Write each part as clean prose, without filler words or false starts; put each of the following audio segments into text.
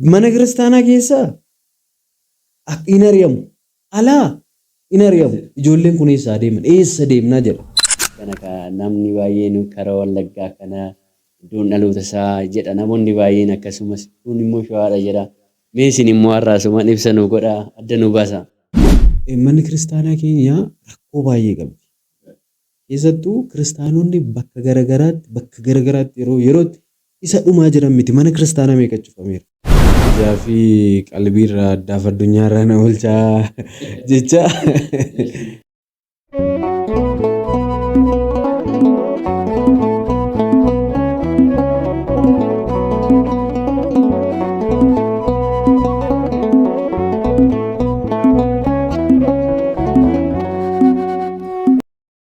Mana kiristaanaa keessaa hin ari'amu. Alaa hin ari'amu. Ijoolleen kun eessa adeeman? Eessa deemnaa jedha. Kana ka namni baay'een kara Wallaggaa kana iddoon dhaloota isaa jedha namoonni baay'een akkasumas kun immoo Shawaadha jedha. Mee isin immoo har'a asumaan ibsa nu godhaa adda nu baasaa. Manni kiristaanaa keenya rakkoo baay'ee qabdi. Keessattuu kiristaanonni bakka garagaraatti bakka garagaraatti yeroo yerootti isa dhumaa jiran miti mana kiristaanaa meeqa cufameera. Ijaa fi qalbiirraa addaaf addunyaarraa na oolchaa jecha.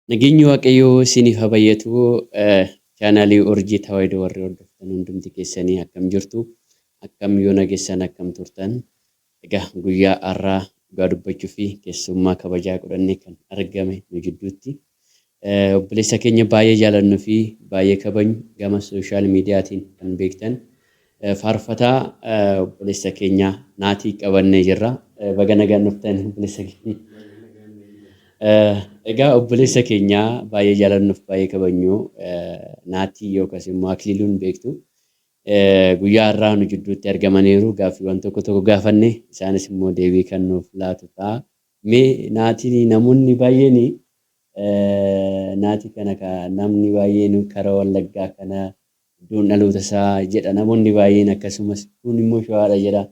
Nageenyi Waaqayyoo isiniif haa baay'atu. Chaanaalii Urjii Tawaahidoo warri hordoftan hundumti keessanii akkam jirtu? Akkam yoo nageessan akkam turtan? Egaa guyyaa har'aa dhugaa dubbachuu fi keessummaa kabajaa godhannee kan argame nu jidduutti. Obboleessa keenya baay'ee jaalannuu fi baay'ee kabajnu gama sooshaal miidiyaatiin kan beektan faarfataa obboleessa keenya Naatii qabannee jirra. Baga nagaan dhuftan obboleessa keenya. Egaa obboleessa keenya baay'ee jaalannuuf baay'ee kabajnu Naatii yookaas immoo Akiliiluun beektu. Guyyaa har'aa nu jidduutti argamaniiru. Gaaffiiwwan tokko tokko gaafanne isaanis immoo deebii kan nuuf laatu ta'a. Mee Naatiin namoonni baay'een Naatii kana namni baay'een kara Wallaggaa kana iddoon dhaloota isaa jedha namoonni baay'een akkasumas kun immoo Shawaadha jedha.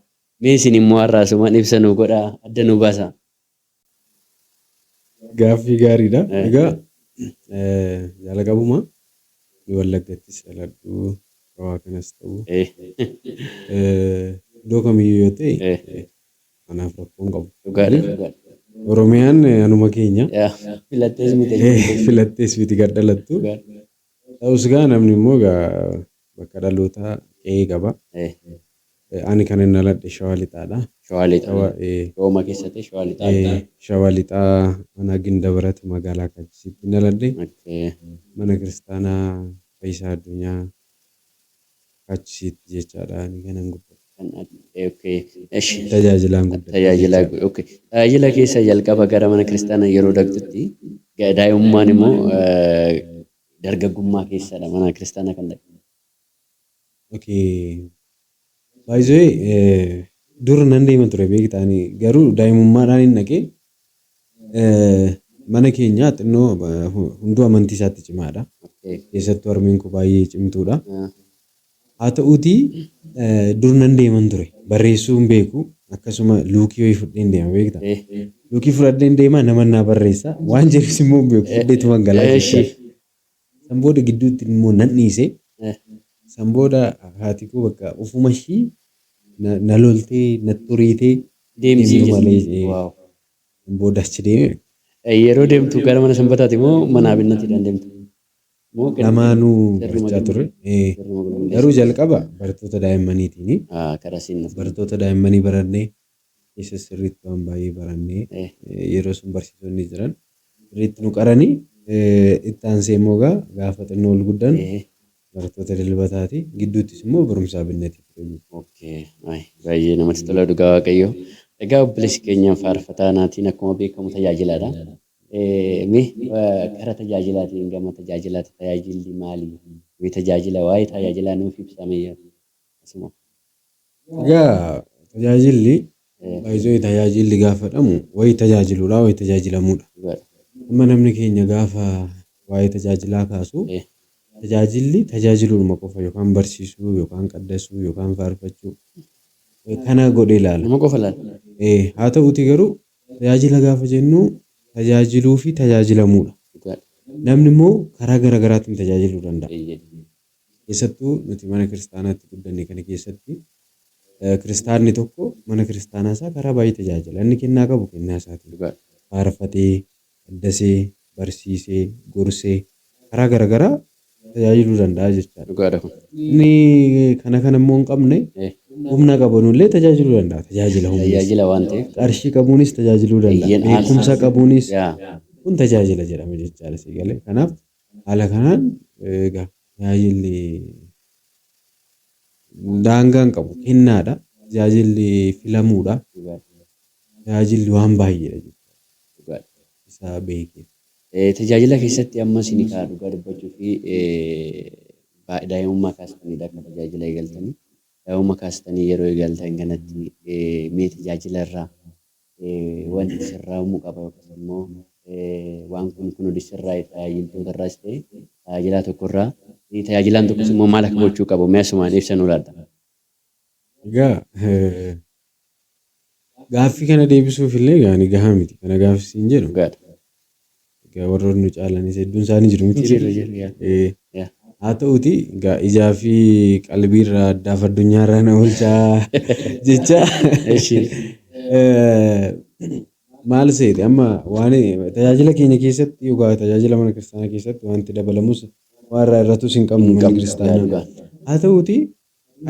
Mee isin immoo har'a asumaan ibsa nu godhaa adda nu baasaa. Gaaffii gaariidha. Egaa jalqabuma Wallaggattis dhaladhu Shawaa kanas ta'u iddoo kamiyyuu yoo ta'e anaaf rakkoo hin qabu. Dhugaadha dhugaadha. Oromiyaan anuma keenya. Filattees miti. Filattees miti kan dhalattu. Ta'us egaa namni immoo egaa bakka dhalootaa qe'ee qaba. Ani kanin dhaladhe Shawaa Lixaadha. Shawaa Lixaa. Shawuma keessatti Shawaa Lixaa. Shawaa Lixaa aanaa Gindabarat magaalaa Kaachisiitti dhaladhe. Mana kiristaanaa Fayyisaa Addunyaa Kaachisiitti jechaadha ani kanan guddadhe. Tajaajilaan guddadhe. Tajaajila tajaajila keessa jalqaba gara mana kiristaanaa yeroo dhaqxutti daa'imummaan immoo dargaggummaa keessadha mana kiristaanaa kan dhaqxe. Okay. By the way, dur nan deema ture beektaa ani garuu daa'imummaadhaan hin dhaqee mana keenya xinnoo hunduu amantii isaatti cimaadha. Keessattuu harmeen koo baay'ee cimtuudha. Haa ta'uutii dur nan deeman ture. Barreessuu hin beeku. Akkasuma luukii wayii fudheen deema beektaa. Luukii fudhadheen deema nama naa barreessa. Waan jedhus immoo hin beeku fudheetuman galaa jechuudha. San booda gidduutti immoo nan dhiise. San booda haati koo bakka ofuma ishii na loltee natti horiitee deemtu malee. San booda achi deeme. Yeroo deemtu gara mana sanbataati moo mana abinnatiidhaan deemtu? Lamaanuu barachaa turre. Garuu jalqaba barattoota daa'immaniitiini. Barattoota daa'immanii barannee keessa sirriitti waan baay'ee barannee yeroo sun barsiisonni jiran sirriitti nu qaranii itti aansee immoo egaa gaafa xinnoo ol guddan barattoota dilbataati. Gidduuttis immoo barumsa abinnatii ture jechuudha. Okay. Baay'ee namatti tola dhugaa Waaqayyo. Egaa obboleessi keenya faarfataa Naatiin akkuma beekamu tajaajilaadha. Mee gara tajaajilaatiin gama tajaajilaatti tajaajilli maali? Mee tajaajila waa'ee tajaajilaa nuuf ibsamee asuma. Egaa tajaajilli baay'isoo tajaajilli gaafa jedhamu wayi tajaajiluudha wayi tajaajilamuudha. Amma namni keenya gaafa waa'ee tajaajilaa kaasu tajaajilli tajaajiluudhuma qofa yookaan barsiisuu yookaan qaddasuu yookaan faarfachuu kana godhee ilaala. Nama qofa ilaala. Haa ta'uutii garuu tajaajila gaafa jennu tajaajiluu fi tajaajilamuudha. Namni immoo karaa gara garaatiin tajaajiluu danda'a. Keessattuu nuti mana kiristaanaatti guddanne kana keessatti kiristaanni tokko mana kiristaanaa isaa karaa baay'ee tajaajila. Inni kennaa qabu kennaa isaatiin faarfatee, qaddasee, barsiisee, gorsee karaa gara garaa tajaajiluu danda'a jechaadha. Dhugaadha kun. Inni kana kana immoo hin qabne humna qabanullee tajaajiluu danda'a. Tajaajila humnis. Tajaajila waan ta'eef. Qarshii qabuunis tajaajiluu danda'a. Beekumsa qabuunis kun tajaajila jedhama jechaadha sii galee. Kanaaf haala kanaan egaa tajaajilli daangaa hin qabu kennaadha. Tajaajilli filamuudha. Tajaajilli waan baay'eedha jechuudha. Isa beekee. Tajaajila keessatti ammas ni kaa dhugaa dubbachuu fi daa'imummaa kaastaniidha akka tajaajila eegaltanii. Daa'imummaa kaastanii yeroo eegaltan kanatti mee tajaajila irraa wanti sirraa'umuu qaba yookiis immoo waan kun kun hundi sirraa'e tajaajiltoota irraas ta'e tajaajilaa tokko irraa tajaajilaan tokkos immoo maal akka gochuu qabu mee asumaan ibsa nuu laadha. Egaa gaaffii kana deebisuuf illee ani gahaa miti. Kana gaaffii siin jedhu. Egaa warroonni nu caalanis hedduun isaanii jiru miti. Jiru jiru yaa. Haa ta'uti egaa ijaa fi qalbiirraa addaaf addunyaarraa na oolchaa jecha. Maal seete amma waan tajaajila keenya keessatti yookaan tajaajila mana kiristaanaa keessatti wanti dabalamus waan irraa irratus hin qabnu manni kiristaanaa. Haa ta'uti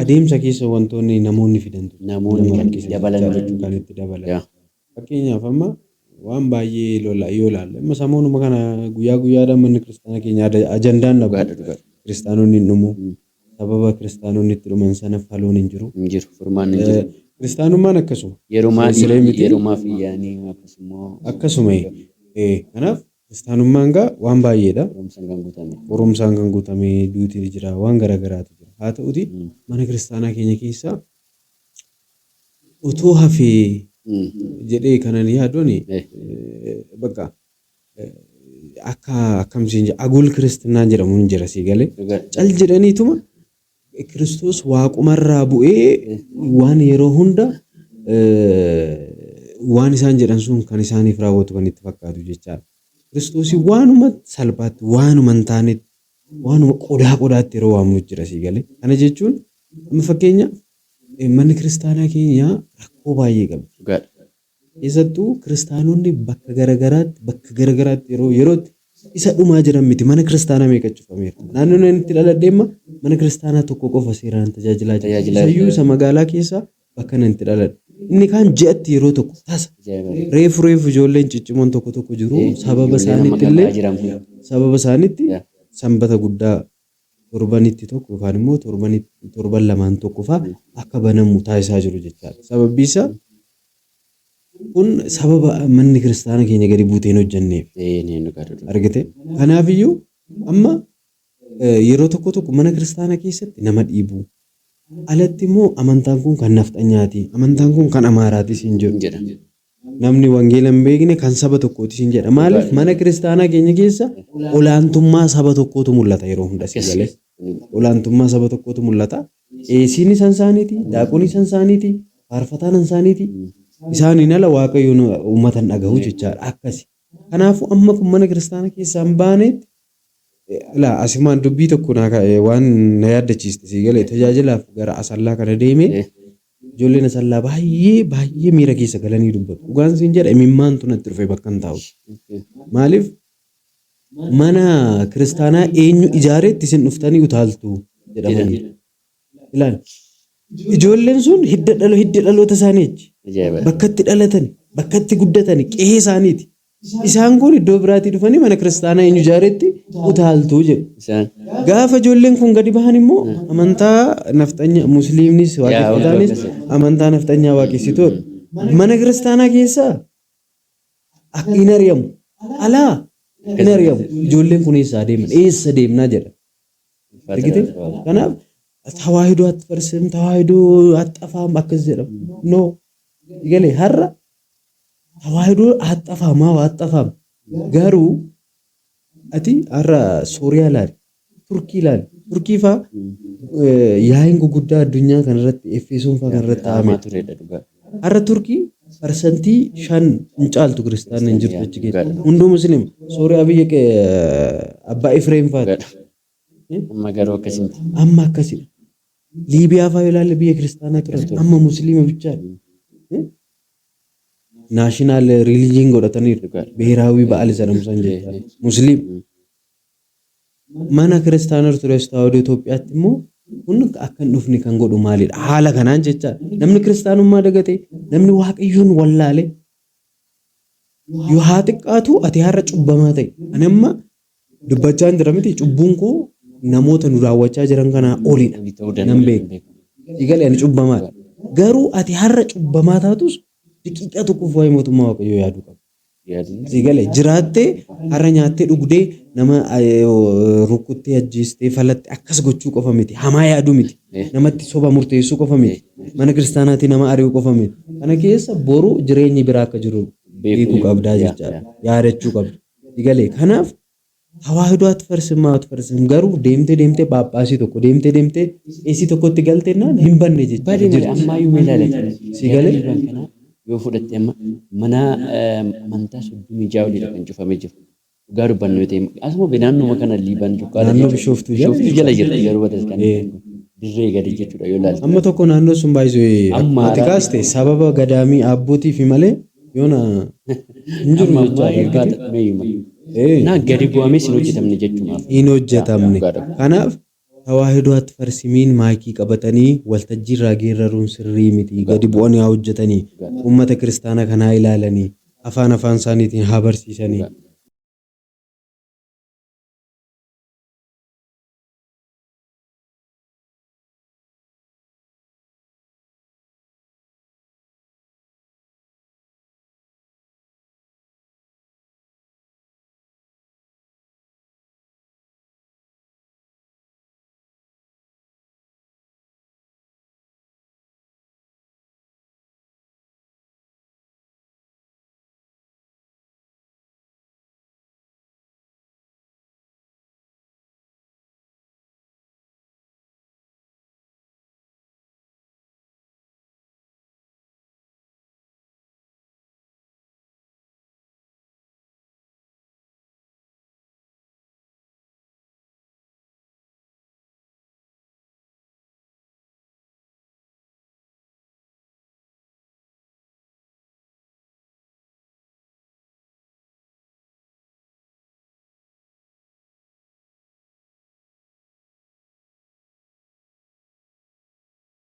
adeemsa keessa wantoonni namoonni fidantu Namoonni nama kan itti rakkisan dabalan jechaadha jechuudha. kan itti dabalan. Fakkeenyaaf amma waan baay'ee lola yoo ilaalle amma samoonuma kana guyyaa guyyaadhaan manni kiristaanaa keenya ajandaan dhabu. Kiristaanonni hin dhumu. Sababa kiristaanonni itti dhuman sana faloon hin jiru. Hin jiru. Furmaanni hin jiru. Kiristaanummaan akkasuma. Yerumaa Siree miti. yerumaa fi yaanii akkasumas Akkasuma. Kanaaf kiristaanummaan gaa waan baay'eedha. Qorumsaan kan guutame. Qorumsaan kan guutame duuti jira waan garaagaraatu jira. Haa ta'uti mana kiristaanaa keenya keessa otoo hafee jedhee kanan yaaduun bakka akka akkamsiin jedha agul kiristinnaa jedhamu hin jira sii galee. Cal jedhaniituma Kiristoos waaqumarraa bu'ee waan yeroo hunda waan isaan jedhan sun kan isaaniif raawwatu kan itti fakkaatu jechaadha. Kiristoosii waanuma salphaatti waanuma hin taanetti waanuma qodaa qodaatti yeroo waamnu jira sii galee. Kana jechuun amma fakkeenya manni kiristaanaa keenya rakkoo baay'ee qabdi. Keessattuu kiristaanonni bakka garagaraatti yeroo yerootti isa dhumaa jiran miti mana kiristaanaa meeqa cufameera. Naannoon ani itti dhaladhe amma mana kiristaanaa tokko qofa seeraan tajaajilaa jira. Isayyuu isa magaalaa keessaa bakka ani itti dhaladhe. Inni kaan ji'atti yeroo tokko tasa. Reefu reefu ijoolleen ciccimoon tokko tokko jiru sababa isaaniitti illee sababa isaaniitti sanbata guddaa torbanitti tokko yookaan immoo torban lamaan tokko fa'aa akka banamu taasisaa jiru jechaadha. Sababbi isaa kun sababa manni kiristaana keenya gadi buutee hin hojjenneef. Argite? Kanaafiyyuu amma yeroo tokko tokko mana kiristaanaa keessatti nama dhiibu. Alatti immoo amantaan kun kan nafxanyaati, amantaan kun kan amaaraati siin jedhu. Namni wangeela hin beekne kan saba tokkooti siin jedha. Maaliif mana kiristaanaa keenya keessa olaantummaa saba tokkootu mul'ata yeroo hunda si galee. Olaantummaa saba tokkootu mul'ata. Qeesiin isan isaaniiti, daaqonii isan isaaniiti, faarfataan isaaniiti. Isaaniin ala Waaqayyoon uummata hin dhagahu jechaadha. Akkasi. Kanaafuu amma kun mana kiristaanaa keessaa hin baanetti laa asimaan dubbii tokko naa ka'e waan na yaaddachiiste sii galee tajaajilaaf gara Asallaa kana deemee ijoolleen Asallaa baay'ee baay'ee miira keessa galanii dubbatu. Dhugaan siin jedha imimmaantu natti dhufe bakka hin taa'u. Maaliif mana kiristaanaa eenyu ijaareetti isin dhuftanii utaaltu jedhamanii. Ilaali. Ijoolleen sun hidda dhalo hidda dhaloota isaanii achi. Bakka itti dhalatan, bakka itti guddatan, qe'ee isaaniiti. Isaan kun iddoo biraatii dhufanii mana kiristaanaa eenyu ijaareetti utaaltu jedhu. Gaafa ijoolleen kun gadi bahan immoo amantaa nafxanya musliimnis waaqeffataanis amantaa nafxanyaa waaqessitoota. Mana kiristaanaa keessaa akka hin ari'amu. Alaa hin ari'amu. Ijoolleen kun eessa adeeman? Eessa deemnaa jedha. Argite? Kanaaf tawaahidoo atfarsim, tawaahidoo axxafaam akkas jedhama. No. Galee har'a tawaahidoo axxafaam haa axxafaam. Garuu ati har'a Sooriyaa ilaali, Turkii ilaali. Turkii faa yaa'iin guguddaa addunyaa kanarratti Efesoon faa kanarratti taa'ame. Har'a Turkii 5% hin caaltu kiristaanni hin jirtu achi keessa. Hunduu musliima. Sooriyaa biyya abbaa Efreem faati. Amma garuu akkasi miti. Amma akkasidha. Liibiyaa faa yoo ilaalle biyya kiristaanaa turan. Amma musliima bichaadha. National religion godhataniiru. Beeraawii ba'aal jedhamu san jechaadha. Musliim. Mana kiristaana Ortodoksii Tawaahidoo Itoophiyaatti immoo kun akka hin dhufne kan godhu maalidha? Haala kanaan jechaadha. Namni kiristaanummaa dagate, namni Waaqayyoon wallaale yoo haa xiqqaatu ati har'a cubbamaa ta'e. Ani amma dubbachaa hin jira miti cubbuun koo namoota nu daawwachaa jiran kanaa olidha. Nan beeka. Egalee ani cubbamaadha. Garuu ati har'a cubbamaa taatus daqiiqaa tokkoof waa'ee mootummaa Waaqayyoo yaaduu qabda. Sii galee jiraattee har'a nyaattee dhugdee nama rukkuttee ajjeestee falatte akkas gochuu qofa miti. Hamaa yaaduu miti. Namatti soba murteessuu qofa miti. Mana kiristaanaatii nama ari'uu qofa miti. Kana keessa boru jireenyi biraa akka jiru beekuu qabdaa jechaadha. Yaadachuu qabda. Sii galee kanaaf Tawaahidoo atfarsim atfarsim garuu deemtee deemtee phaaphaasii tokko deemtee deemtee qeesii tokkotti galteennaan hin banne jechaadha Badii malee jirti. ammaayyuu mee ilaalati Sii gara galee? Liiban kanaa yoo fudhatte amma mana amantaa 36 oliidha kan cufamee jiru. Dhugaa dubbannu yoo ta'e asuma naannuma kana Liiban Cuqqaala Naannoo jechuudha. Bishooftuu jala Bishooftuu jala jechuudha. jirti garuu bataskaanni Ee. kun dirree gadi jechuudha yoo ilaalte. Amma tokko naannoo sun baay'isee Amma akkuma ati haaraa kaaste sababa gadaamii abbootii fi malee yoona hin jiru Amma ammaa jechaadha eebbaa argite. xaxameeyyuma. Ee. Naa gadi bu'amees hin hojjetamne jechuumaaf. Hin Yaa hojjetamne. dhugaadha. Kanaaf Tawaahidoo atfarsimiin maayikii qabatanii waltajjii irraa geerraruun sirrii miti. Gadi bu'anii haa hojjetanii. Dhugaadha. Uummata kiristaana kanaa ilaalanii. Afaan afaan isaaniitiin haa barsiisanii. Dhugaadha.